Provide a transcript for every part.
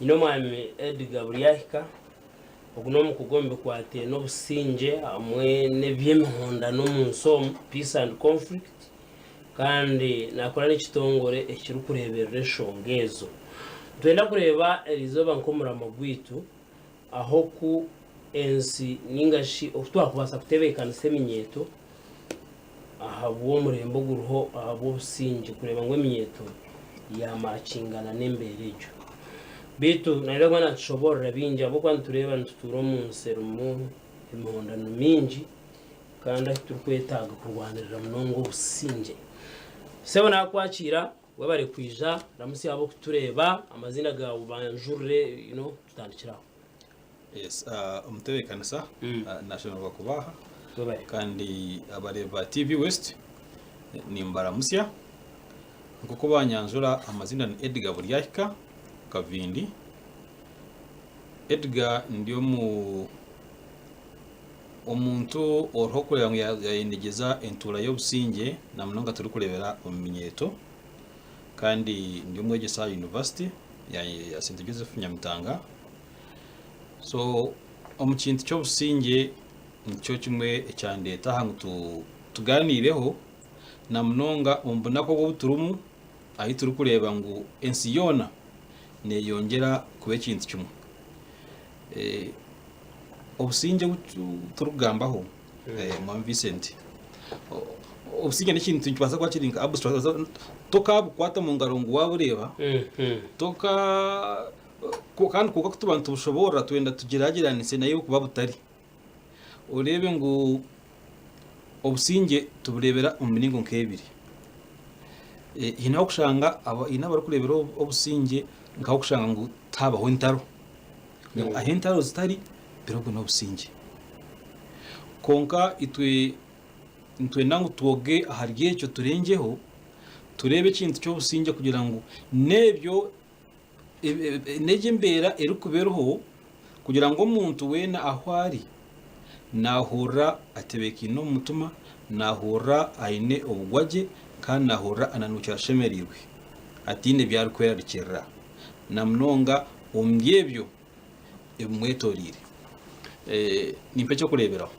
Nyine omwami Edgar Buryahika, ogu n'omukugu omu bikwataine n'obusingye hamwe n'eby'emihondano omu nsi omu, Peace and Conflict, kandi naakora n'ekitongore ekirikureeberera enshonga ezo. Nitwenda kureeba eriizooba nk'omuramo gwaitu ahu oku ensi ninga shi oku twakubaasa kutebeekanisa eminyeeto ahabw'omurembe oguriho ahabw'obusingye kureeba ngu eminyeeto yaamakingana n'embeera egyo. Beitu naija kuba naatushoboorora bingi ahabw'okuba nitureeba nitutuura omu nsi erimu emihondano mingi kandi ahu turikwetaaga kurwanirira munonga obusingye. Sebo naakwakiira webare kwija ramutsya ab'okutureeba amaziina gaawe obanjurire you know tutandikire aho. Yes, omutebeekanisa nashemererwa kuba aha kandi abareebi ba TV West nimbaramutsya. Nk'oku banyanjura amaziina ni Edgar Buryahika Kavindi. Edgar ndi omu omuntu oriho kureeba ngu yayendegyeza entuura y'obusingye na munonga turikureebera omu minyeeto kandi ndi omwegyesa aha yunivasite ya St Joseph Nyamitanga. So omu kintu ky'obusingye nikyo kimwe ekyandeeta aha ngu tugaaniireho na munonga omu bunaku obu turimu ahu turikureeba ngu ensi yoona neeyongyera kuba ekintu kimwe. Obusingye obu turikugambaho Mwami Vincent, obusingye n'ekintu nikibaasa kuba kiri nka abstract, tokabukwata omu ngaro ngu waabureeba, toka. Kandi kwonka ku tuba nitubushoboorora twenda tugyeragyeranise nayo kuba butari. Oreebe ngu obusingye tubureebera omu miringo nk'ebiri. Haine ah'okushanga haine abarikureebera obusingye nk'ahokushanga ngu tihabaho entaro. Ahu entaro zitari, biri obwo n'obusingye. Kwonka itwe nitwenda ngu twoge ahari ekyo turengyeho, tureebe ekintu ky'obusingye kugira ngu n'ebyo N'egyo embeera erikuba eriho kugira ngu omuntu weena ahu ari naahurira atebeekaine omu mutima, naahurira aine obugwagye kandi naahurira ananukire ashemereirwe ataine bi arikwerarikirira na munonga omu by'ebyo ebimwetoreire. Nimpa eky'okureeberaho,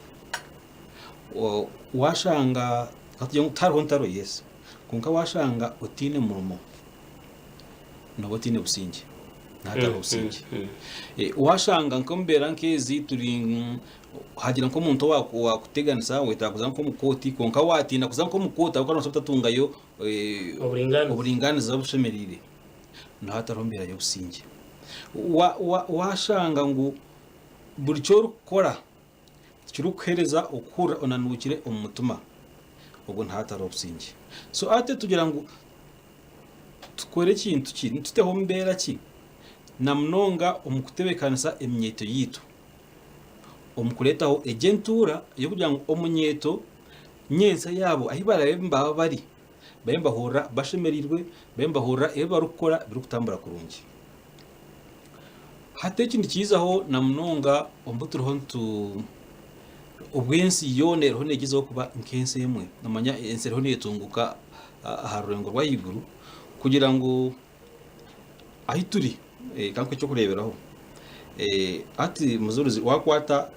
waashanga ka tugire ngu tihariho ntaro yes, kwonka waashanga otaine murimo nooba otaine busingye nahatariho busingye washanga nk'omu mbeera nk'ezi turi hagira nk'omuntu owakuteganisa wetaaga kuza nk'omu kooti kwonka watiina kuza nk'omu kooti ahabw'okuba noobaasa kutatungayo oburingaaniza obushemereire niho hatariho mbeera y'obusingye. Washanga ngu buri ki orikukora tikirikukuheereza okuhurira onanuukire omu mutima, obwo niho hatariho obusingye. So hati tugira ngu tukore kintu ki, tuteho mbeera ki na munonga omu kutebeekanisa eminyeeto yaitu, omu kureetaho egyo entuura ey'okugira ngu omunyeeto nyentsya yaabo ahu baraabe nibaba bari babe nibahurira bashemereirwe, babe nibahurira ebi barikukora birikutambura kurungi. Hati eki nikiizaho na munonga obu turiho nitu obu ensi yoona eriho neegyezaho kuba nk'ensi emwe. Noomanya ensi eriho neetunguuka aha rurengo rw'ahaiguru kugira ngu ahu turi ka nkuhe eky'okureeberaho, hati Mujulizi waakwata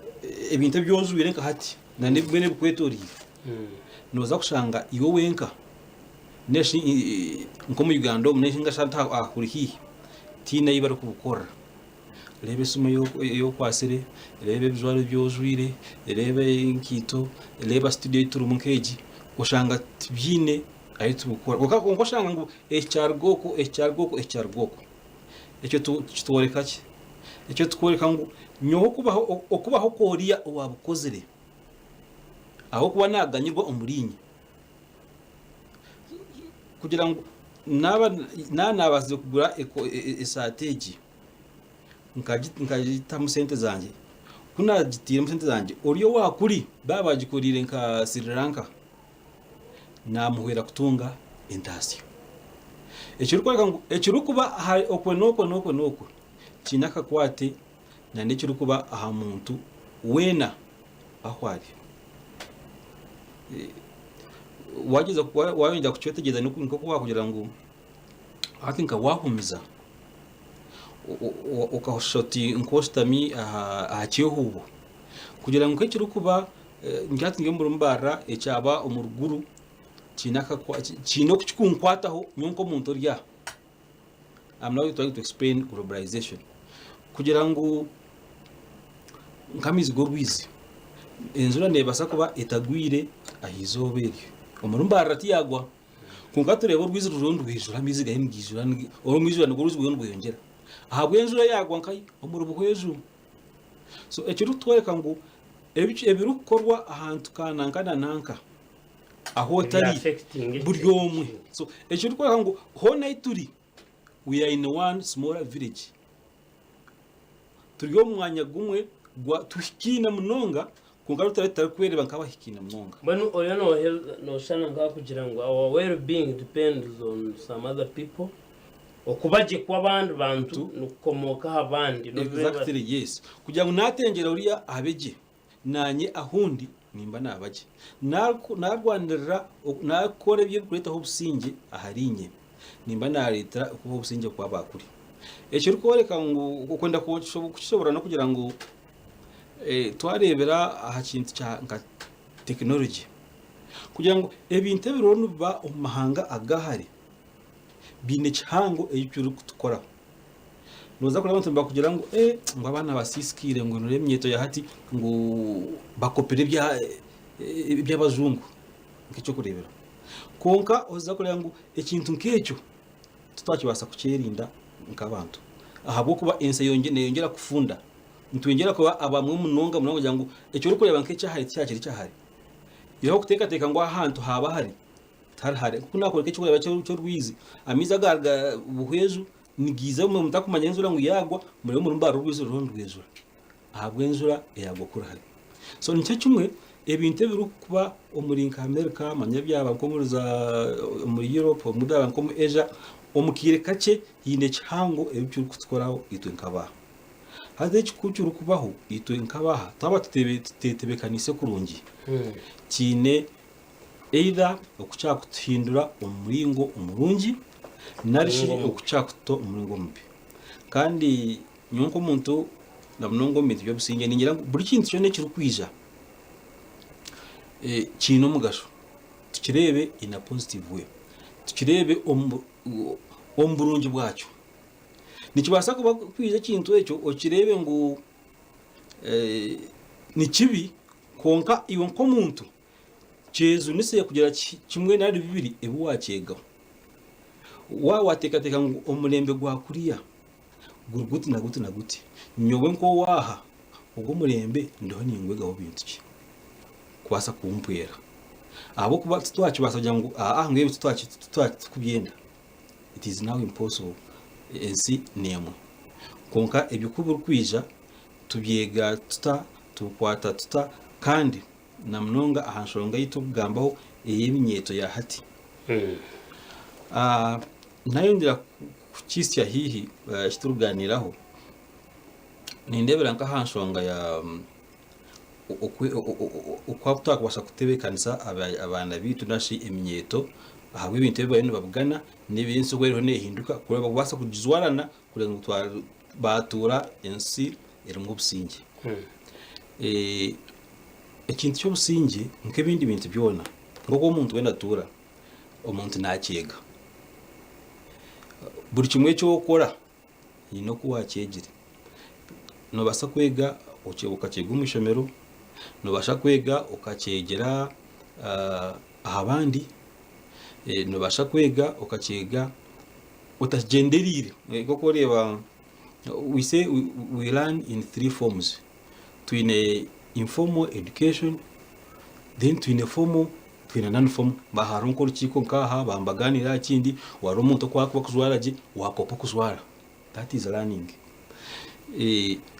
ebintu ebi ojwaire nka hati n'ebimwe ebikwetoreire, nooza kushanga iwe wenka Nk'omu Uganda omu ninga shi aha kuri haihi tihaine ahu barikubukorera. Reeba esimu ei okwatsire, reeba ebijwaro ebi ojwaire, reeba enkaito, reeba situdiyo ei turimu nk'egi, oshanga tibiine ahu turikukora. Kwonka oshanga ngu eki kyaruga oku, eki kyaruga oku, eki kyaruga oku. Ekyo kitworeka ki? Ekyo kitworeka ngu nyowe okubaho kw'oriya owaabukozire ahabw'okuba naaganyirwa omuriinye, Kugira ngu naaba naabaasize kugura esaati egi nkagitamu sente zangye, ku naagitairemu sente zangye ori owa kuri baaba bagikoreire nka Sri Lanka naamuhwera kutunga entaasya. Ekirikworeka ngu ekirikuba okwe n'okwe n'okwe n'okwe kiine akakwate n'ekirikuba aha muntu weena ahu ari. Wagyeza wayongyera kukyetegyereza nikwo wakugira ngu hati nka wahumiza, Okashusha oti nk'oshutami aha kyehuubo. Kugira ngu nk'ekirikuba hati ndi omuri Mbarara ekyaba omu ruguru kiine kiine oku kirikunkwataho nyowe nk'omuntu ori aha. I'm now trying to explain globalization. Kugira ngu nk'amaizi g'orwizi, enjura neebaasa kuba etagwire aha izooba eryo. Omuri Mbarara tiyagwa. Kwonka tureeba orwizi ruriyo nirwijura amaizi gariyo nigaijura orumwijura nirwo orwizi ruriyo nirweyongyera ahabw'enjura eyaagwa nkahi omuri Buhweju. So ekirikutworeka ngu ebirikukorwa ahantu ka nanka na nanka ahu otari buri omwe. So ekirikworeka ngu hoona ahu turi we are in one smaller village. Turi omu mwanya gumwe gwa tuhikaine munonga kwonka tutari tutarikwereeba nk'abahikaine munonga. Mbwenu oriyo nooshana nk'akugira ngu our well being depends on some other people, okuba gye kw'abandi bantu nikukomooka aha bandi. Exactly yes. Kugira ngu naatengyera oriya abe gye, naanye ahundi nimba naaba gye. Naarwanirira, naakora ebirikureetaho obusingye ahariinye, nimba naareetera okubaho obusingye kwaba kuri. Ekirikworeka ngu okwenda kukishoboorora n'okugira ngu twareebera aha kintu kya nka tekinologi kugira ngu ebintu ebiriho nibiba omu mahanga aga hare biine kihango eki kirikutukoraho. Nooza kureeba abantu nibakugira ngu ee ngu abaana basiisikaire ngu noreeba eminyeeto ya hati ngu bakopire eby'abajungu nk'eky'okureeberaho. Kwonka oza kureeba ngu ekintu nk'ekyo titwakibaasa kukyerinda nk'abantu ahabw'okuba ensi neyongyera kufunda. Nitweyongyera kuba abamwe munonga munonga kugira ngu eki orikureeba nk'ekyahare tikyakiri ekyahare. Ihaho kuteekateeka ngu ahantu haaba hare, tihari hare. Nk'oku naakworeka eky'okureeberaho ky'orwizi, amaizi agaruga Buhweju nigaija obumwe mutakumanya enjura ngu yaagwa, murebe omuri Mbarara orwizi ruriho nirwijura ahabw'enjura eyaagwa kuri hare. So nikyo kimwe ebintu ebirikuba omuri nka America manya byaba nk'omuri za omuri Europe obumwe byaba nk'omu Asia, omu kaire kakye haine kihango ebi kirikutukoraho itwe nk'abaana. Haza eki ku kirikubaho itwe nk'abaha twaba tuteetebekaniise kurungi, kiine either oku kyakutuhindura omu muringo omurungi nari shi oku kyakututa omu muringo omubi. Kandi nyowe nk'omuntu na munonga omu bintu by'obusingye ningira ngu buri kintu kyona ekirikwija kiine omugasho. Tukireebe in a positive way, tukireebe omu burungi bwakyo. Nikibaasa kuba kwija ekintu ekyo okireebe ngu ni kibi kwonka iwe nk'omuntu kyejunise kugira kimwe nari bibiri ebi waakyegaho. Waaba waateekateeka ngu omurembe gwa kuriya guri guti na guti na guti, nyowe nk'owaaha ogwo omurembe ndiho ningwegaho bintu ki kubaasa kumpwera? Ahabw'okuba titwakibaasa kugira ngu aa ngu ebi titukubyenda. It is now impossible ensi n'emwe. Kwonka ebyo ku birikwija tubyega tuta, tubikwata tuta kandi na munonga aha nshonga ei turikugambaho ey'eminyeeto ya hati. Nayongyera kukihitsya haihi eki turikugaaniiraho, nindeebera nk'aha nshonga ya oku twakubaasa kutebeekanisa abaana baitu nari shi eminyeeto ahabw'ebintu ebi bariyo nibabugana n'ensi oku eriyo neehinduka kureeba kubaasa kugijwarana kureeba ngu baatuura ensi erimu obusingye. Ekintu ky'obusingye nk'ebindi bintu byona, nk'oku omuntu weena atuura, omuntu naakyega. Buri kimwe eki orikukora haine oku waakyegire. Noobaasa kwega okakyega omu ishomero, noobaasa kwega okakyegyera aha bandi, noobaasa kwega okakyega otakigyendereire. Nk'oku oreeba we say we learn in three forms, twine informal education, then twine formal, twine non formal. Hariho nk'orukiiko nk'aha bambaganiire aha kindi, wareeba omuntu oku arikuba arikujwara gye, waakopa okujwara. That is learning.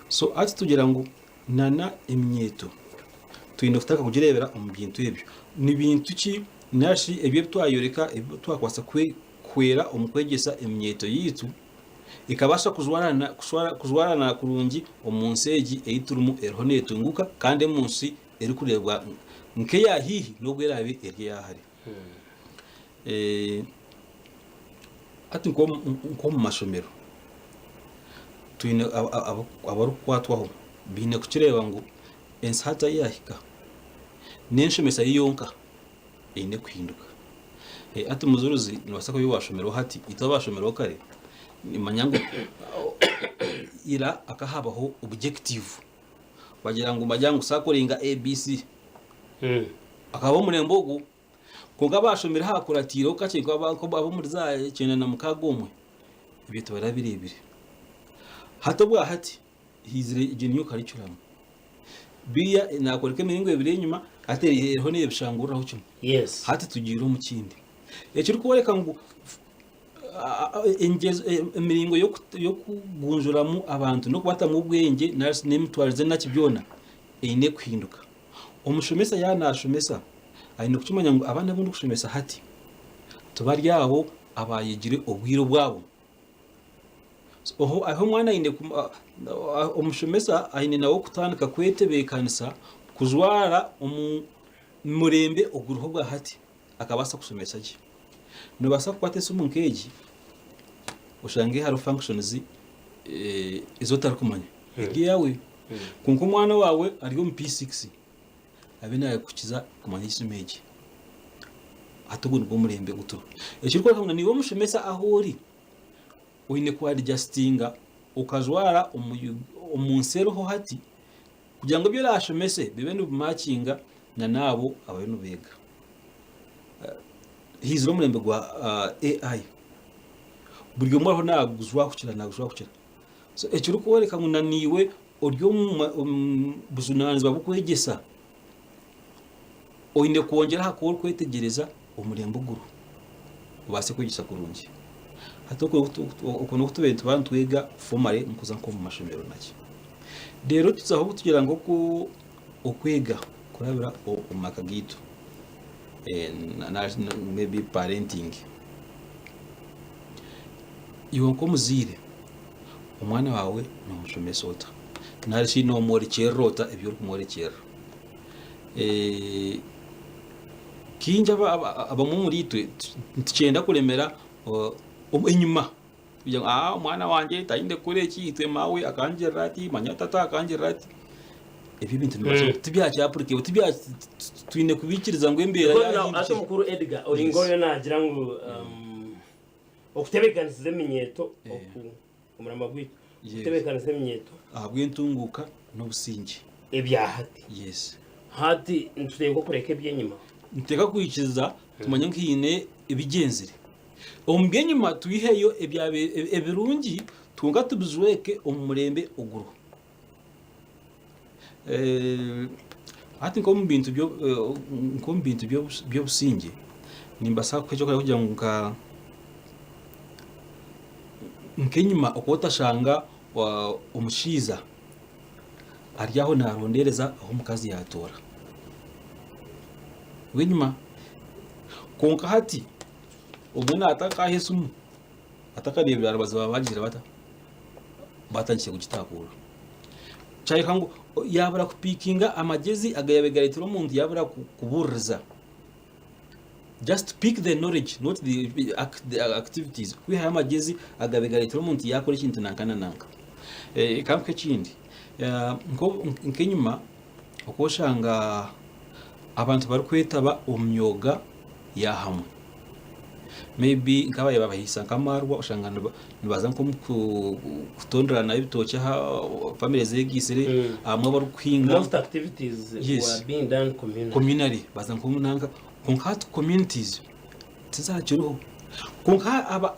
So hati tugira ngu nana eminyeeto twine kutandika kugireebera omu bintu ebyo. Ni bintu ki nari shi ebyo ebi twayoreka ebi twakubaasa kuhwera omu kwegyesa eminyeeto yaitu ekabaasa kujwarana kurungi omu nsi egi ei turimu eriho neetunguuka kandi omu nsi erikureebwa nk'eya haihi n'obu eraabe eri eya hare. Hati nk'omu mashomero, Twine abarikukwatwaho baine kukireeba ngu ensi hati ahu yaahika n'enshomesa yo yonka eine kuhinduka. Hati Mujuruzi noobaasa kuba waashomireho hati, itwe abaashomireho kare nimanya ngu ira hakaba habaho objective bagira ngu bagira ngu sakoringa ABC akaba omurembe ogu. Kwonka abaashomire hakuratiireho kakye nk'ab'omuri za 96 omwe, ebyo tibarabireebire. Hati obwa hati haizire egyo new curriculum. Biriya naakworeka emiringo ebiri enyima, hati eriho neebishanguriraho kimwe. Hati tugiire omu kindi. Ekirikworeka ngu emiringo y'okugunjuramu abantu n'okubatamu obwengye n'emitwarize naki byona eine kuhinduka. Omushomesa yaaba naashomesa, aine kukimanya ngu abaana abu ndikushomesa hati tibari abo abaayegire obwire obwabo. Aho omwana aine omushomesa aine nawe kutandika kwetebeekanisa kujwara omu murembe oguriho obwa hati akabaasa kushomesa gye. Noobaasa kukwata esimu nk'egi oshange hariho functions ezi otarikumanya eri eyaawe kwonka omwana waawe ari omu P6 abe naakukiza kumanya esimu egi. Hati ogu nigwo murembe ogu turiho. Ekirikworeka ngu naiwe omushomesa ahu ori oine ku adjustinga okajwara omu nsi eriho hati kugira ngu ebi oraashomese bibe nibimakinga na n'abo abariyo nibeega. Haizire omurembe gwa AI, buri omwe ariho naagujwahukira naagujwahukira. So ekirikworeka ngu na naiwe ori omu bujunaanizibwa bw'okwegyesa, oine kwongyera aha ku orikwetegyereza omurembe oguriho obaase kwegyesa kurungi. Hati okwo nikwo tubaire nituba nitwega formally nkuza nk'omu mashomero naki. Reero tuzaho tugira ngu okwega kurabira omu maka gaitu maybe parenting. Iwe nk'omuzaire omwana waawe noomushomesa ota? Nari shi noomworekyerera ota ebi orikumworekyerera? Kaingi abamwe omuriitwe nitukyenda kuremera enyima kugira ngu omwana wangye taine kukora eki, itwe maawe akangirira ati, manya tata akangirira ati. Ebyo ebintu tibyakya-applicable, twine kubiikiriza ngu embeera yahindukire. Hati omukuru Edgar, ori nk'oriyo naagira ngu okutebeekanisiza eminyeeto omurama gwaitu, okutebeekanisa eminyeeto. Ahabw'entunguuka n'obusingye. Ebya hati. Hati nituteekwa kureka eby'enyima. Nituteekwa kwikiriza tumanye ngu haine ebigyenzire. Omu by'enyima twiheyo ebirungi kwonka tubijweke omu murembe oguriho. Hati nk'omu bintu nk'omu bintu by'obusingye nimbaasa kuha eky'okureeberaho kugira ngu nka nk'enyima okaba otashanga omushaija ari aho naarondereza ahu omukazi yaatoora bw'enyima. Kwonka hati obumwe naata nk'aha esimu atakareebire aha rubaju baaba bagiire bata? Batandikire kugitaakurura. Kyayoreka ngu yaabura kupiikinga amagyezi agayabaire gareetire omuntu yaabura kubuuririza. Just pick the knowledge not the activities. Kwihayo amagyezi agabaire gareetire omuntu yaakora ekintu nanka na nanka. Reka nkuhe ekindi, nk'enyima okaba oshanga abantu barikwetaba omu myoga ya hamwe. Maybe nk'ababaire babahiisa nk'amaarwa oshanga nibaza nk'omu kutonderana ebitookye aha famire zeegaitsire abamwe abarikuhinga. Most activities were being done communally. Communally baza nk'omu nanka kwonka hati communities tizakiriho. Kwonka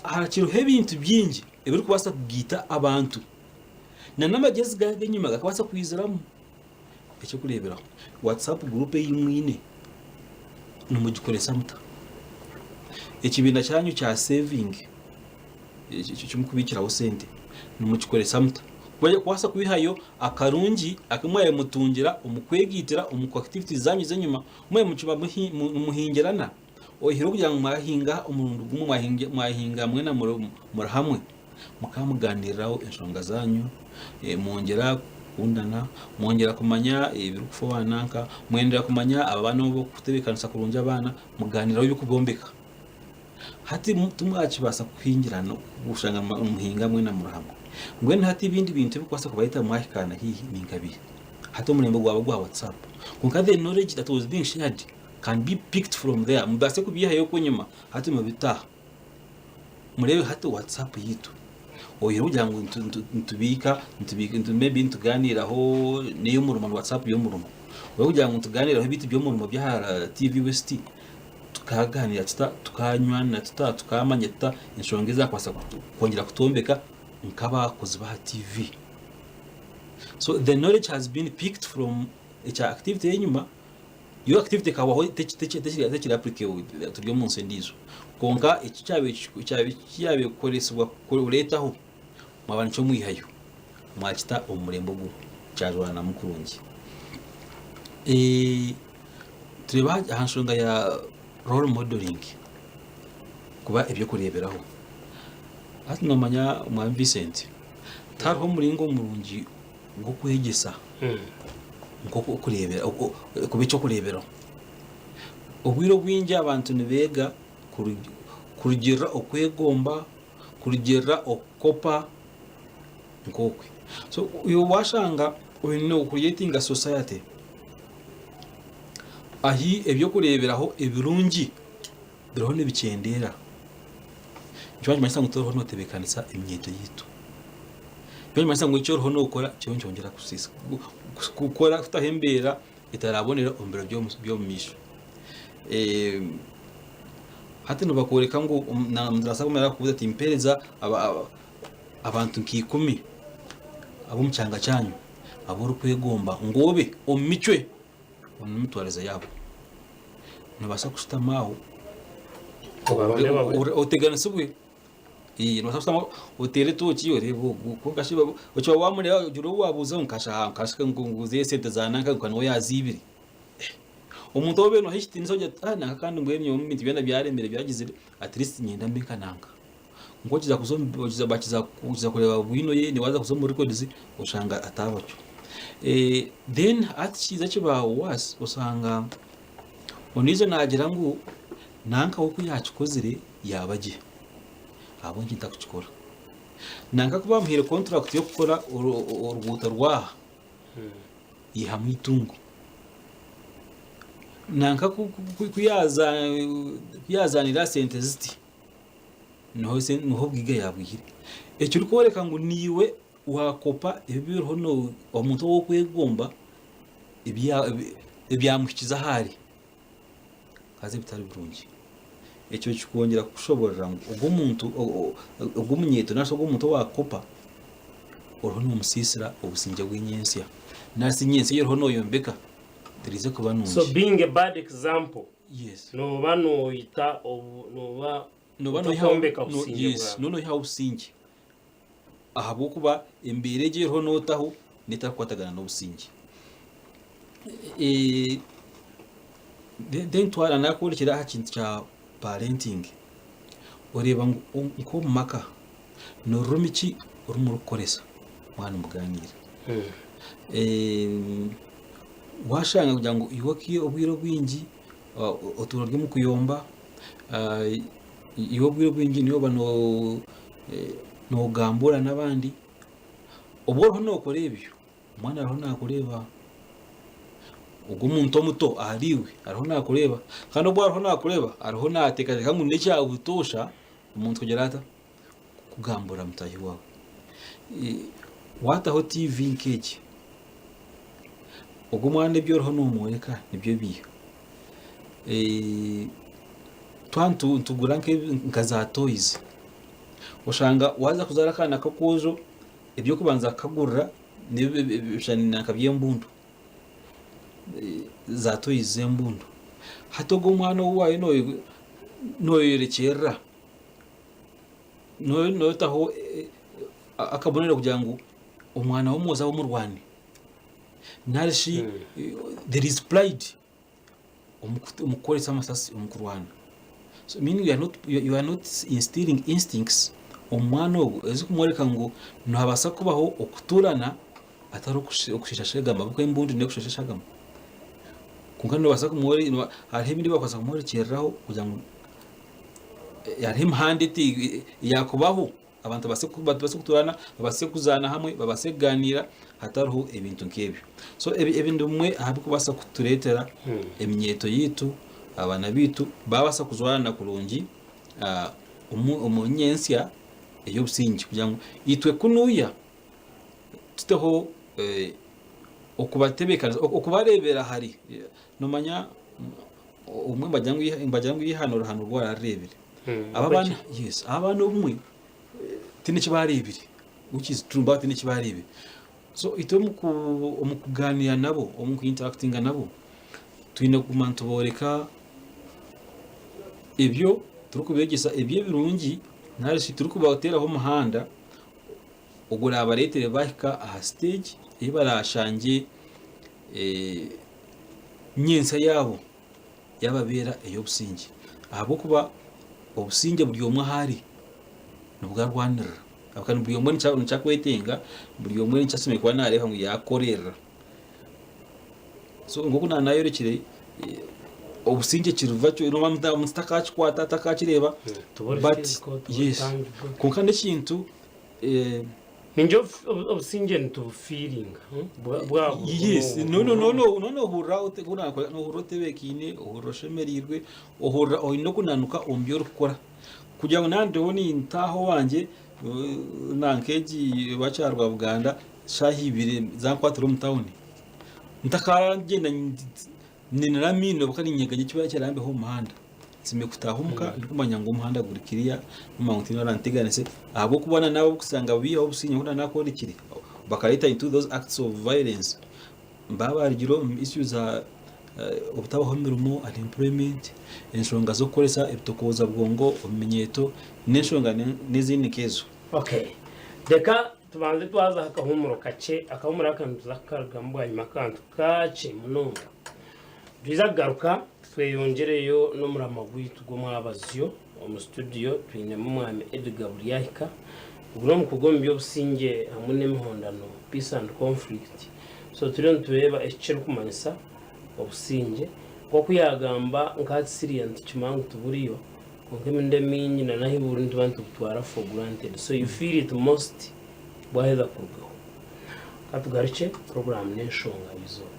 hakiriho ebintu bingi ebirikubaasa kugaita abantu n'amagyezi gaago ag'enyima gakabaasa kwiziramu. Eky'okureeberaho, WhatsApp group ei mwine nimugikoresa muta? Ekibiina kyanyu kya saving eki murikubiikiraho sente nimukikoresa muta? Kubaasa kwihayo akarungi aku mwabaire mutungira omu kwegaitira omu activities zanyu ez'enyima, mwabaire mukiba nimuhingirana oihireho kugira ngu mwahinga omurundi gumwe mwahinga mwena muri hamwe. Mukaba mugaaniiriraho enshonga zaanyu, mwongyera kukundana, mwongyera kumanya ebirikufa owa nanka, mwendera kumanya abaana obu barikutebeekanisa kurungi abaana, mugaaniiraho ebirikubombeka. Hati timwakibaasa kuhingirana kushanga nimuhinga mwena muri hamwe. Mbwenu hati ebindi bintu ebirikubaasa kubareetera mwahikaana haihi ni nka biiha? Hati omurembe gwaba gwa WhatsApp. Kwonka the knowledge that was being shared can be picked from there. Mubaase kubyihayo okwo enyima hati mubite aha. Mureebe hati WhatsApp yaitu oihireho kugira ngu nitubiika maybe nitugaaniiraho n'ey'omurimo ni WhatsApp y'omurimo. Oihireho kugira ngu nitugaaniiraho ebintu by'omurimo by'aha TV West, tukaaganiira tuta, tukanywana tuta, tukaamanya tuta enshonga ezaakubaasa kwongyera kutwombeka nk'abakozi b'aha TV. So the knowledge has been picked from ekya activity ey'enyima, yo activity ekahwaho tekiri applicable turi omu nsi endiijo. Kwonka eki kyabaire kikoresibwa kureetaho mwaba nikyo mwihayo mwakita omu murembe ogu kyajwanamu kurungi. Tureebe aha nshonga ya role modeling kuba eby'okureeberaho. Hati noomanya Mwami Vincent, tihariho omuringo murungi gw'okwegyesa nk'okureebera kuba eky'okureeberaho. Obwire obwingi abantu nibeega kurugiirira okwegomba, kurugiirira okukopa nk'okwe. So iwe waashanga oine okucreatinga society ahu eby'okureeberaho ebirungi biriho nibikyendeera, nikyo nikimanyisa ngu toriho nootebeekanisa eminyeeto yaitu. Nikyo nikimanyisa ngu eki oriho nookora kiriyo nikyongyera kusiisa, kukora kutaho embeera etarabonera omu biro by'omu maisho. Hati nibakworeka ngu omuntu naabaasa kukubuuza ati mpeereza abantu nka ikumi ab'omu kyanga kyanyu abu orikwegomba ngu obe omu micwe omu mitwarize yaabo. Noobaasa kushutama aho oteganisibwe. Noobaasa kushutama oteere etooki oreebe ogu kwonka shi okiba waamureeba ogira ou waabuuza ngu kasha kasha ngu nguze esente za nanka nka niwe yaaziibire. Omuntu ou obaire nooha ekitiinisa ogira oti nanka kandi mbwenu nyowe ebintu byona byaremire byagizire at least niinyenda mbe nka nanka. Kwonka okiza kuza omu okiza kureeba bwino ye waaza kuza omu records oshanga ataaba atyo. Then hati kiija kiba worse oshanga ondiijo naagira ngu nanka we ku yaakikozire yaaba gye ahabw'enki ntakukikora? Nanka ku baamuhaire contract y'okukora oruguuto rw'aha yaihamu eitungo. Nanka ku yaazaanire aha sente ziti niho obwiga yaabwihire. Ekirikworeka ngu naiwe waakopa ebi oriho omuntu ou orikwegomba ebyamuhikize ahu ari haza ebitari birungi. Ekyo kikwongyera kukushoboorora ngu ogwo omuntu ogwo omunyeeto nari shi ogwo omuntu owaakukopa oriho noomusiisira obusingye bw'enyentsya nari shi nyentsya ei oriho nooyombeka teriija kuba nungi. So being a bad example, Yes. nooba noita obu nooba Nooba noihaho otakwombeka no, busingye yes, bwawe. nooba noihaho obusingye ahabw'okuba embeera egi eriho nootaho n'etarikukwatagana n'obusingye. Eh, then then twara nakworekyera aha kintu kya parenting oreeba ngu nk'omu maka ni rurimi ki oru murikukoresa mwaba nimugaaniira. Waashanga kugira ngu iwe obwire obwingi otuura ori omu kuyomba, iwe obwire obwingi niiwe oba noogambuura n'abandi, obu oriho nookora ebyo, omwana ariho naakureeba, ogwo omuntu omuto ahariiwe ariho naakureeba kandi obu ariho naakureeba ariho naateekateeka ngu n'ekya butoosha omuntu kugira ata? Kugambura mutaahi waawe. Waataho tiivi nk'egi, ogwo omwana ebi oriho noomworeka nibyo biiha. Twaba nitugura nka za toyizi, oshanga waaza kuzaara akaana k'akoojo, eby'okubanza kukagurira n'ebishushani nanka by'embundu, za toyizi z'embundu. Hati ogwo omwana ou waayo nooyorekyerera. Nootaho akabonero kugira ngu omwana w'omwojo abe omurwani nari shi there is pride omu kukoresa amasasi omu kurwana. So meaning you are not, you are not instilling instincts omu mwana ogwo ezirikumworeka ngu nihabaasa kubaho okutuurana atari okusheesha shagama ahabw'okuba embundu n'ekusheesha eshagama. Kwonka noobaasa kumworeka, hariho ebindi ebi barikubaasa kumworekyereraho kugira ngu hariho emihanda eyakubaho. Abantu babaase kutuurana, babaase kuzaana hamwe, babaase kugaaniira hatariho ebintu nk'ebyo. So ebi ni bimwe aha birikubaasa kutureetera eminyeeto yaitu, abaana baitu baabaasa kujwarana kurungi omu nyentsya ey'obusingye kugira ngu itwe kunuya tuteho okubatebeekanisa, okubareebera hare. Noomanya obumwe nibagira ngu eihano rihanurwa orarireebire. Aba abaana yes, aba abaana obumwe tihaine eki baareebire which is true nibaba bataine eki baareebire. So itwe omu kugaaniira nabo, omu ku interactinga nabo, twine kuguma nitubooreka ebyo turikubeegyesa eby'ebirungi nari shi turikubateeraho omuhanda oguraabareetere baahika aha siteegi ei baraashangye nyentsya yaabo yaababeera ey'obusingye. Ahabw'okuba obusingye buri omwe ahu ari nibwo arwanirira. Kandi buri omwe nikyo arikwetenga, buri omwe nikyo ashemereire kuba naareeba ngu yaakorerera. So nk'oku naayorekire, obusingye kiriva omuntu takakikwata, takakireeba but yes kwonka n'ekintu. Ningira obusingye nitubufiiringa bwabwo. Yes, nohurira otebeekaine, ohurira oshemereirwe, ohurira oine okunanuka omu bi orikukora. Kugira ngu naaba ndiho nintaaha owangye nanka egi bakyarwa Buganda shaaha ibiri zankwatira omu tawuni, ntakagyenda Ninira amaino ahabw'okuba niinyeganya ekibaire kirambeho omu muhanda. Nsiimire kutaaha omuka ndikumanya ngu omuhanda guri kiriya, ndikumanya ngu tihaine oranteganise ahabw'okuba na naabo abukusanga baihaho obusinge ngu naakworekire bakareeta into those acts of violence baaba barugire omu issues za obutabaho mirimo, unemployment, enshonga z'okukoresa ebitokooza bwongo omu minyeeto n'enshonga n'ezindi nk'ezo. Okay. Reka Tubanze twazaho akahuumuro kakye, akahuumuro aka nituza kukarugamu bwanyima akantu kakye munonga. Nitwija kugaruka tweyongyereyo n'omurama gwaitu gw'omwabazyo. Omu studio twinemu Omwami Edgar Buryahika, ogu n'omukugu omu by'obusingye hamwe n'emihondano, Peace and Conflict. So turiyo nitureeba eki kirikumanyisa obusingye. Nk'oku yaagamba nka hati Syria nitukimanya ngu tiburiyo, Kwonka emirundi emingi na n'ahu buri nituba nitubutwara for granted so you feel it most bwaheza kurugaho. Ka tugarukye puroguraamu n'enshonga y'eizooba.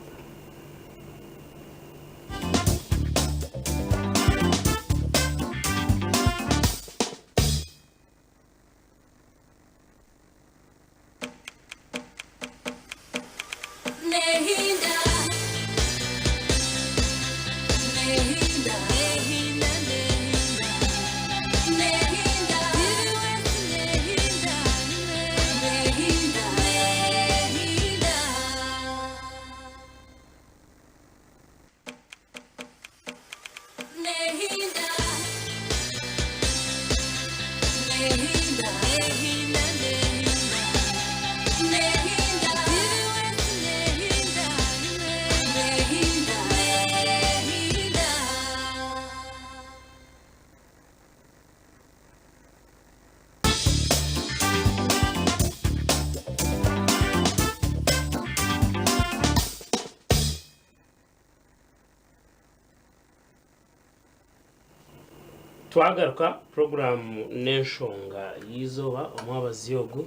Twagaruka puroguraamu n'enshonga y'eizooba omwabazi ogu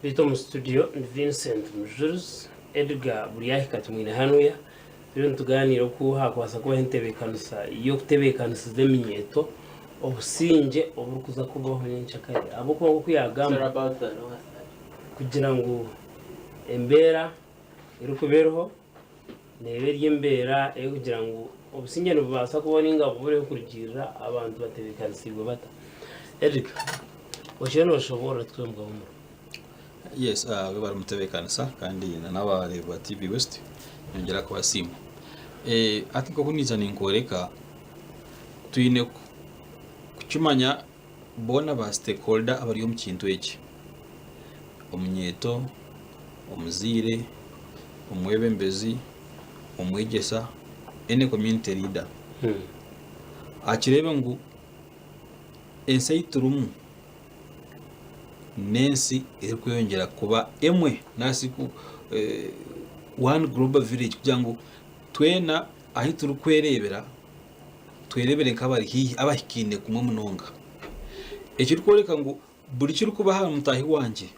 beitu omu situdiyo ni Vincent Mujurizi, Edgar Buryahika tumwine hanuya turiyo nitugaaniira oku hakubaasa kubaho entebeekanisa y'okutebeekanisiza eminyeeto obusingye oburikuza kubaho nyenkyakare ahabw'okuba nk'oku yaagamba kugira ngu embeera erikuba eriho Neeba eri embeera ey'okugira ngu obusingye nibubaasa kubaho nainga bubureho kurugiirira abantu batebeekanisiibwe bata. Edgar, okiriyo nooshoboorora twembwa bumwe. Yes, webare mutebeekanisa kandi na n'abareebi ba TV West nyongyera kubasiima. Hati nk'oku naija ninkworeka, twine kukimanya boona ba stakeholder abari omu kintu eki, omunyeeto, omuzaire, omwebembezi, omwegyesa, any community leader akireebe ngu ensi ei turimu n'ensi erikweyongyera kuba emwe nari one global village kugira ngu twena ahu turikwereebera twereebere nk'abari haihi abahikaine kumwe munonga. Ekirikworeka ngu. Buri kirikuba aha mutaahi wangye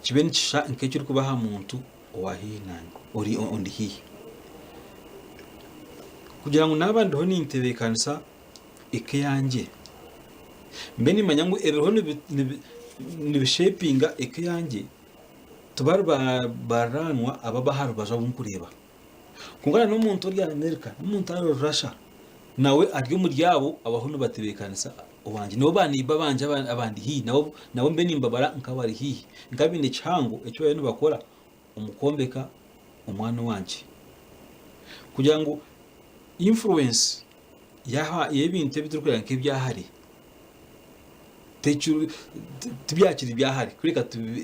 kibe nikishusha nk'ekirikuba aha muntu owa haihi nanye, ori ondi haihi. Kugira ngu naaba ndiho nintebeekanisa eka eyangye, mbe nimanya ngu ebiriho nibishepinga eka eyangye tibari bariranwa ababa aha rubaju abu nkureeba. Kwonka na n'omuntu ori America, n'omuntu ari Russia, nawe ari omuri abo abaho nibatebeekanisa owangye. Nibo ba neighbour bangye abandi haihi, nabo nabo mbe nimbabara nk'abari haihi, nk'abaine kihango eki bariyo nibakora omu kwombeka omwana owangye. Kugira ngu influence y'ebintu ebi turikureeba nk'ebya hare tibyakiri bya hare kureka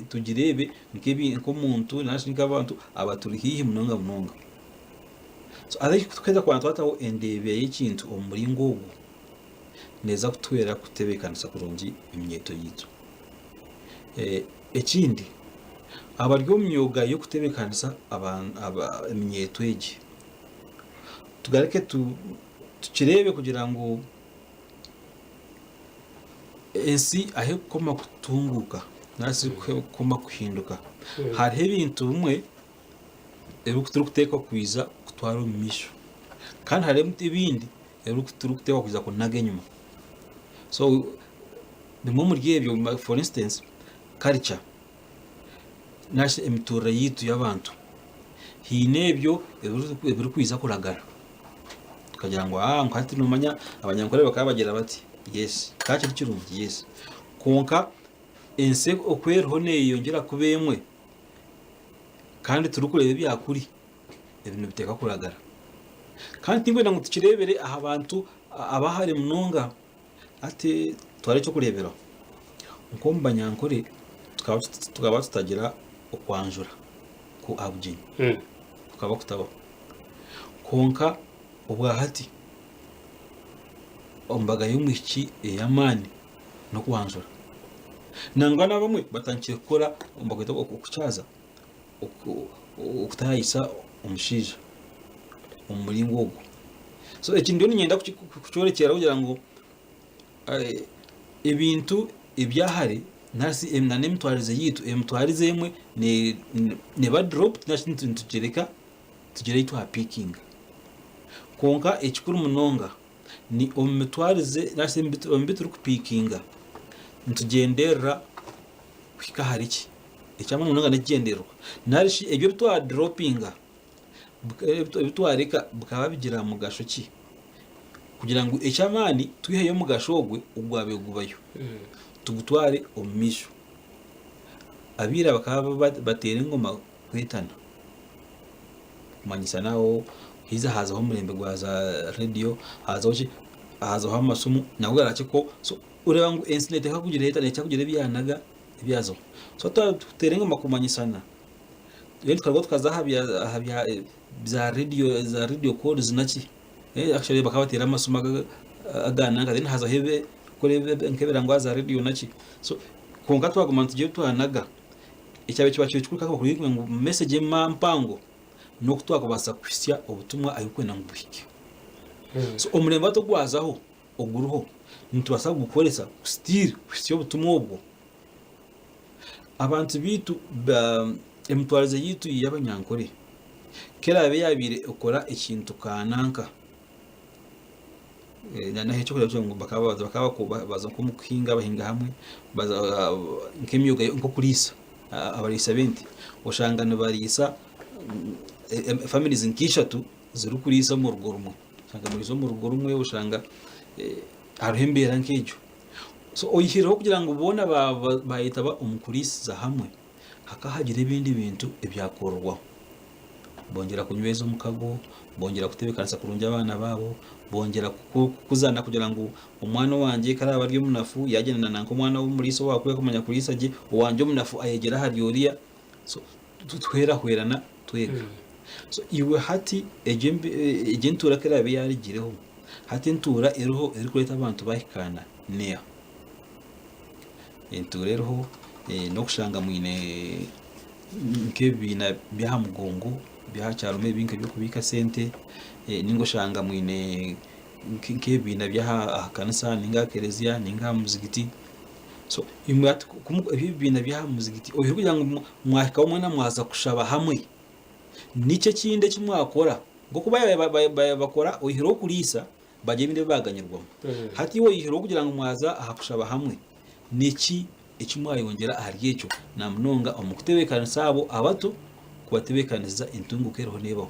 tugireebe nk'omuntu nari shi nk'abantu abaturi haihi munonga munonga. So kuheza kubanza twataho endeebera y'ekintu omu muringo ogu, neeza kutuhwera kutebeekanisa kurungi eminyeeto yaitu. Ekindi, abari omu myoga y'okutebeekanisa eminyeeto egi, tugaruke tukireebe kugira ngu ensi ahu erikukoma kutunguuka nari shi erikukoma kuhinduka, hariho ebintu bimwe ebi turikuteekwa kwija kutwara omu maisho kandi hariho ebindi ebi turikuteekwa kwija kunaga enyima. So bimwe omuri ebyo for instance culture nari shi emituurire yaitu y'abantu, haine ebyo ebirikwija kuragara tukagira ngu hati noomanya Abanyankore bakaba bagira bati, yes kikaba kiri kirungi, yes kwonka ensi oku eriho neeyeyongyera kuba emwe kandi turikureeba ebya kuri ebi nibiteekwa kuragara. Kandi tinkwenda ngu tukireebere aha bantu abahare munonga Hati twara eky'okureeberaho, nk'omu Banyankore tukaba tutagira okwanjura aha bugyenyi, kukaba kutabaho. Kwonka obwa hati embaga y'omwishiki ey'amaani n'okwanjura. Nangwa n'abamwe batandikire kukora nibakweta okukyaza, okutaayisa omushaija omu muringo ogwo. So eki ndiyo niinyenda kukyorekyera kugira ngu ebintu ebya hare nari shi n'emitwarize yaitu, emitwarize emwe neeba dropped nari shi nitugireka tugire ei twapiikinga. Kwonka ekikuru munonga ni omu mitwarize nari shi omu bi turikupiikinga nitugyenderera kuhika ahari ki? Eky'amaani munonga n'ekigyendererwa. Nari shi ebyo ebi twadoropinga ebi twareka bikaba bigira mugasho ki? Kugira ngu eky'amaani twiheyo omugasho ogwe ogwabaire gubayo tugutware omu maisho. Aba ira bakaba bateera engoma kwetana kumanyisana aho haija hazaho omurembe gwa za rediyo hazaho ki hazaho amasimu nago garakye so oreeba ngu ensi neteekwa kugira eta neteekwa kugira ebi yanaga ebyazaho. So twatuteera engoma kumanyisana then tukarugaho tukaza aha bya aha bya bya rediyo za rediyo calls naki actually bakaba bateera amasimu aga aga nanka then hazaho ebi kukora nk'ebirangwa za rediyo naki so kwonka twaguma nitugira ebi twanaga ekyabaire kiba kiri kikuru kakaba kuri ngu message mpango n'oku twakubaasa kuhitsya obutumwa ahu orikwenda ngu buhike. So omurembe hati ogwazaho oguriho nitubaasa kugukoresa still kuhitsya obutumwa obwo. Abantu baitu emitwarize yaitu y'abanyankore ku eraabe yaabaire ekora ekintu kananka, n'eky'okureeberaho ngu bakaba baza nk'omu kuhinga bahinga hamwe, baza nk'emyoga nk'okuriisa, abariisa b'ente oshanga nibariisa families nk'ishatu zirikuriisa omu rugo rumwe, oshanga nibariisa omu rugo rumwe oshanga hariho embeera nk'egyo. So oyihireho kugira ngu boona bayetaba omu kuriisiza hamwe, hakaba hagira ebindi bintu ebyakorerwaho. Bongyera kunyweza omukago, bongyera kutebeekanisa kurungi abaana baabo, bongyera kukuzana kugira ngu omwana owangye ku araabe ari omunafu yaagyenda na nanka omwana w'omuriisa owaakwiha kumanya kuriisa gye, owangye omunafu ayegyera ahari oriya. So tuhwerahwerana twega. So iwe hati egyo entuura ku eraabe yaarugireho, Hati entuura eriho erikureeta abantu bahikaana neeha? Entuura eriho n'okushanga mwine nk'ebibiina by'aha mugongo by'aha kyaro maybe nk'eby'okubiika sente ninga oshanga mwine Nk'ebibiina by'aha kanisa ninga aha kereziya ninga aha muzigiti. So imwe hati ku ebi ebibiina by'aha muzigiti oihireho kugira ngu mwahikaho mwena mwaza kushaba hamwe, niki ekindi eki mwakora? Nk'oku baaba bakora oihireho okuriisa bagira ebindi ebi baaganyirwamu. Hati iwe oihireho kugira ngu mwaza aha kushaba hamwe, niki eki mwayongyera ahari ekyo na munonga omu kutebeekanisa abo abato kubatebeekanisiza entunguka eriho neebaho?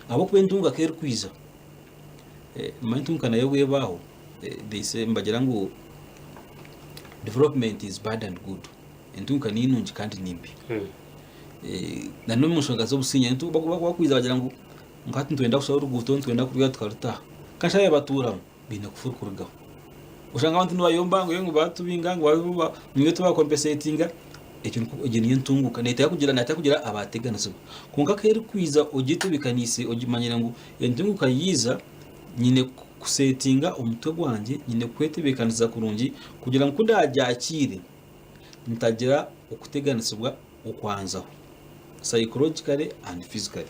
Ahabw'okuba entunguka erikwija, Manya entunguka nayo obu ebaho, they say nibagira ngu development is bad and good. Entunguka ni nungi kandi ni mbi. Na n'omu nshonga z'obusingye bakwija bagira ngu nka hati nitwenda kushara oruguuto nitwenda kurwiha tukarutaha. Kandi shi abatuuramu baine kufa orukurugaho. Oshanga abantu nibayomba ngu ngu baatubinga ngu niiwe tubakompesetinga, egyo niyo entunguka neetera kugira neetera kugira abaateganisibwa. Kwonka ku erikwija ogyetebeekaniise ogimanyire ngu entunguka yaija nyine kusetinga omutwe gwangye, nyine kwetebeekanisa kurungi kugira ngu ku ndaagyakiire ntagira okuteganisibwa okwanzaho psychologically and physically.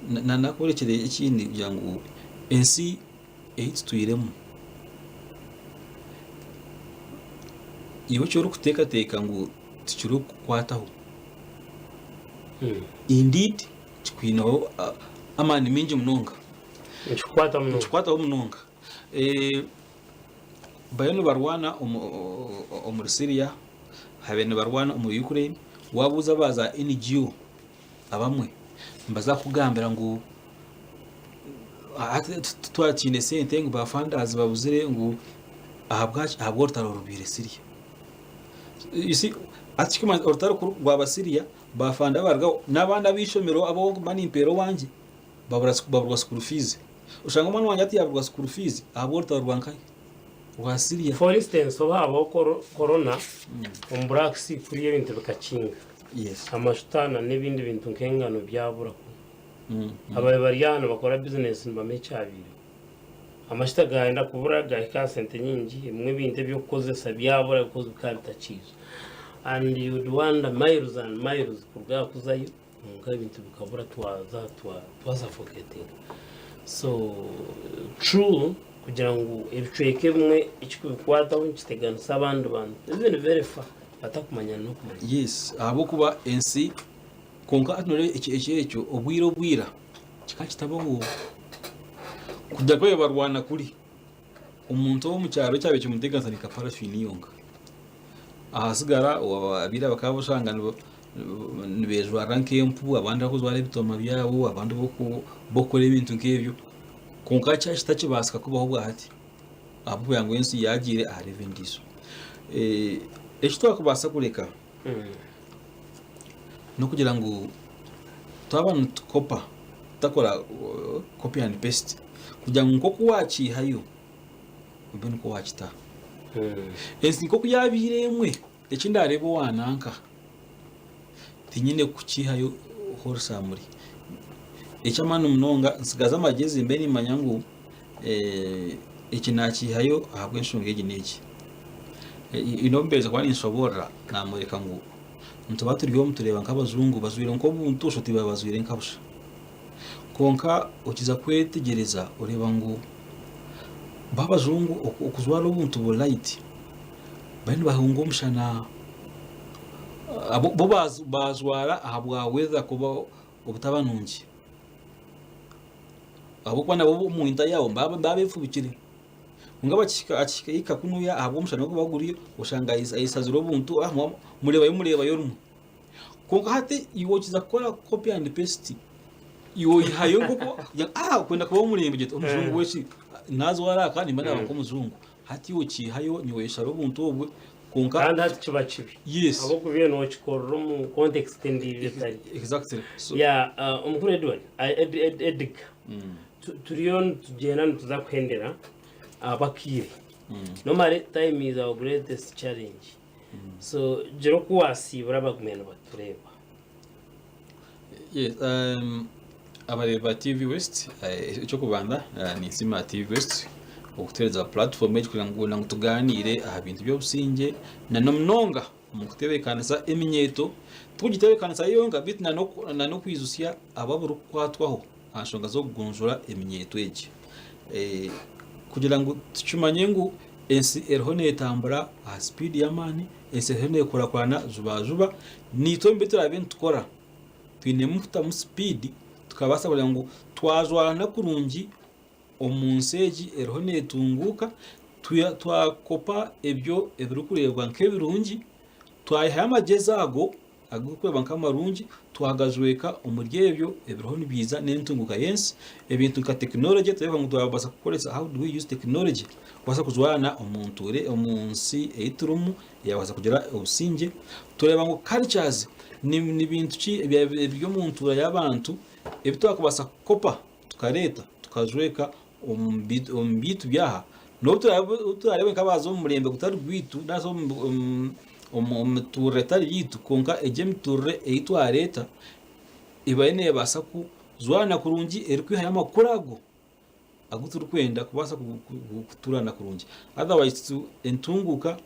Nakworekyera ekindi kugira ngu ensi ei tutwiremu, iwe eki orikuteekateeka ngu tikirikukukwataho, indeed kikwineho amaani maingi munonga. Nikikukwataho munonga. Nikikukwataho munonga. Bariyo nibarwana omuri Syria, habaire nibarwana omuri Ukraine, waabuuza aba za NGO abamwe nibaza kukugambira ngu hati titwakiine sente ngu ba funders babuzire ngu ahabwaki ahabw'orutaro orubaire Syria. You see hati ekirikumanyisa orutaro ku rwaba Syria ba funder barugaho n'abaana ab'eishomero abu orikuba nimpeera owangye babura baburwa school fees. Oshanga omwana wangye hati yaburwa school fees ahabw'orutaro rwa nkahi? Rwa Syria. For instance obu habaho corona omu Black Sea kuriya ebintu bikakinga. Yes. Amashuta na n'ebindi bintu nk'engano byabura ku. Ababaire bari aha nibakora bizinesi nibamanya ekyabaireho. Amashuta gayenda kubura gahika aha sente nyingi, ebimwe ebintu eby'okukozesa byabura because bikaba bitakiija. And you'd wonder miles and miles kuruga aha kuzayo kwonka ebintu bikabura twaza twa twasuffocatinga. So true kugira ngu ebicweka ebimwe ekikubikwataho nikiteganisa abandi bantu even very far batakumanya n'okumanya. Yes, ahabw'okuba ensi kwonka hati noreeba eki eki ekyo obwire obwira kikaba kitabaho. Kugira ku barwana kuri, omuntu ow'omu kyaro ekyabaire kimuteganisa ni ka parafini yonka. Ahasigara abaire bakaba oshanga nibejwarira nk'empu, abandi barikujwara ebitooma byabo, abandi barikukora ebintu nk'ebyo. Kwonka kitakibaasika kubaho obwahati ahabw'okugira ngu ensi yaagiire aha level endiijo. Eki twakubaasa kureka n'okugira ngu twaba nitukopa tutakora copy and paste kugira ngu nk'oku waakiihayo obe nikwo waakita. Ensi nk'oku yaabaire emwe, eki ndaareebe owa nanka tinyine kukiihayo wholesamely. Eky'amaani munonga ntsigaze amagyezi mbe nimmanya ngu eki naakiihayo ahabw'enshonga egi n'egi. Haine obu mpeerize kuba ninshoboorora naamworeka ngu nituba turi omu tureeba nk'abajungu bajwaire nk'obuntu osha oti bajwaire nka busha. Kwonka okiza kwetegyereza oreeba ngu bo abajungu okujwara obuntu bu light bariyo nibahunga omushana. Bo bajwara ahabwa weather kuba obutaba nungi ahabw'okuba nabo omu winter yaabo nibaba befubikire. Kwonka bakihika kunuya ahabw'omushana oguba guriyo oshanga ayesazire obuntu mureebayo mureebayo rimwe. Kwonka hati iwe okiza kukora copy and paste iwe oyihayo nk'oku ah kwenda kuba omurembe gye omujungu weki nazwara aka nimba naba nk'omujungu hati iwe okiihayo niiwe oyeshara obuntu obwe kwonka Kandi hati kiba kibi. Yes. Ahabw'okuba iwe nokikorera omu context endiijo etari. Exactly. So, Yeah, omukuru Edward, Ed, Ed, Edgar, turiyo nitugyenda nituza kuhendera ahabw'akaire. Normally time is our greatest challenge. So gira oku waasiibura abagumire nibatureeba. Yes, abareebi ba TV West, eky'okubanza ninsiima TV West okutuheereza platform egi kugira ngu tugaaniire aha bintu by'obusingye na n'omunonga. omu kutebeekanisa eminyeeto, tikugitebeekanisa yo yonka beitu nan'okwijutsya abo aburikukwatwaho aha nshonga z'okugonjoora eminyeeto egi. Kugira ngu tukimanye ngu ensi eriho neetambura aha sipiidi y'amaani, ensi eriho neekurakurana jubajuba, naitwe omu bi turaabe nitukora twinemu kutamu sipiidi tukabaasa kugira ngu twajwarana kurungi omu nsi egi eriho neetunguuka, twakopa ebyo ebirikureebwa nk'ebirungi, twayihayo amagyezi ago ag'okureebwa nk'amarungi twagajweka omuri ebyo ebiriho nibiiza n'entunguuka y'ensi. Ebintu nka tekinologye tureeba ngu twabaasa kukoresa how do we use technology kubaasa kujwana omu ntuure omu nsi ei turimu eyabaasa kugira obusingye. Tureeba ngu cultures ni bintu ki ebiri omu ntuura y'abantu ebi twakubaasa kukopa tukareeta tukajweka omu biitu by'aha. N'obu turaabe nk'abaaza omu murembe gutari gwaitu nari omu mituurire etari yaitu, kwonka egi emituurire ei twareeta ebaire neebaasa kujwana kurungi erikwihayo amakuru ago agu turikwenda kubaasa kutuurana kurungi. Otherwise entunguuka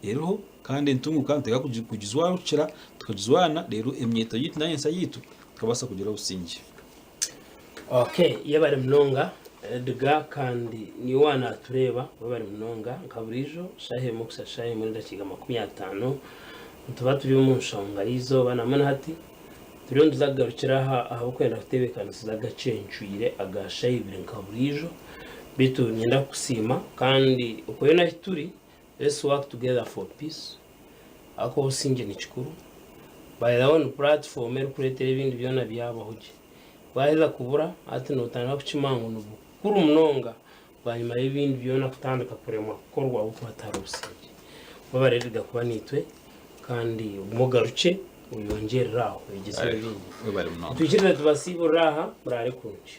eriho kandi entunguuka nituteekwa kugijwakira tukagijwana reero eminyeeto yaitu n'ensi yaitu tukabaasa kugira obusingye. Okay, yebare munonga Edgar kandi niiwe waanatureeba webare munonga nka buriijo shaaha emwe kuhitsya shaaha emwe n'edakiika 50 nituba turi omu nshonga y'eizooba nambwenu na hati turiyo nituza kugarukira aha ahabw'okwenda kuteebekanisiza agacencwire aga shaaha ibiri nka buriijo beitu niinyenda kukusiima kandi okwe yoona ahi turi let's work together for peace ahakuba obusingye ni kikuru by the way ni platform erikureetera ebindi byona byabaho gye. Bwaheza kubura, hati nootandika kukimanya ngu ni bukuru munonga bwanyima y'ebindi byona kutandika kuremwa kukorwa ahabw'okuba hatariho obusingye. Webare kuba naitwe kandi ogume ogarukye oyongyerere aho oyegyese n'ebindi. Webare munonga. Nitwikiriza tubasiiburire aha, muraare kurungi.